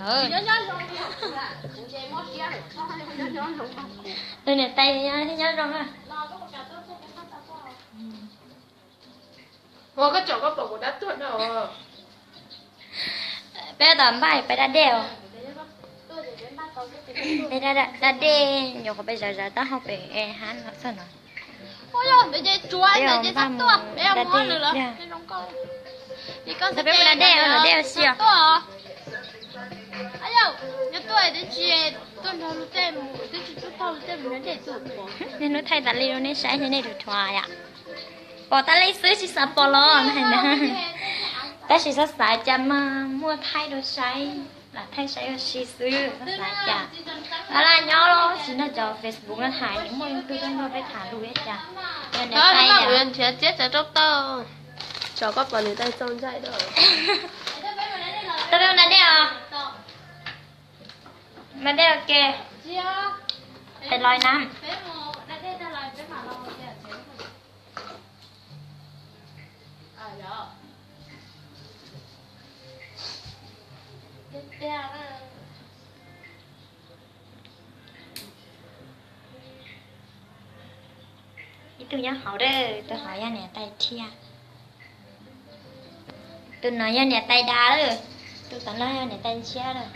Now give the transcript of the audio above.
Tus niam tais nyob zoo na. Ua koj tsom koj pom kuv dab tuag no. Peb tom npaj peb da dej os. Peb da dej nyuam qhuav peb zawv zawv taub hau pem hab no txog no. Peb npaj mus da dej. Peb mus da dej os, dej ua si os. Niaj hnub thaij tas li rau nej saib thiab nej tus thuav yom. Pom tas li xwb tsis xav pom los no hais ntag. Tab sis xav xav cas mas muaj thaij rau saib, lam thaij saib ua si xwb xav xav cas. Laj laj nyob los tsis nrog cov Facebook no hais, muaj tus tuaj nrog peb tham lus ib cas. Yog niam tais nrhiav txiab tsav rau tau, tsom koj pom niam tais txaus ntshai. Tau peb mus da dej os. Mas dej ua ke. Peb los na. Ib tug nyob hauv, tus hauv yog niam tais thiab. Tus no yog niam tais dav lawm, tus tom no yog niam tais ntshiab lawm.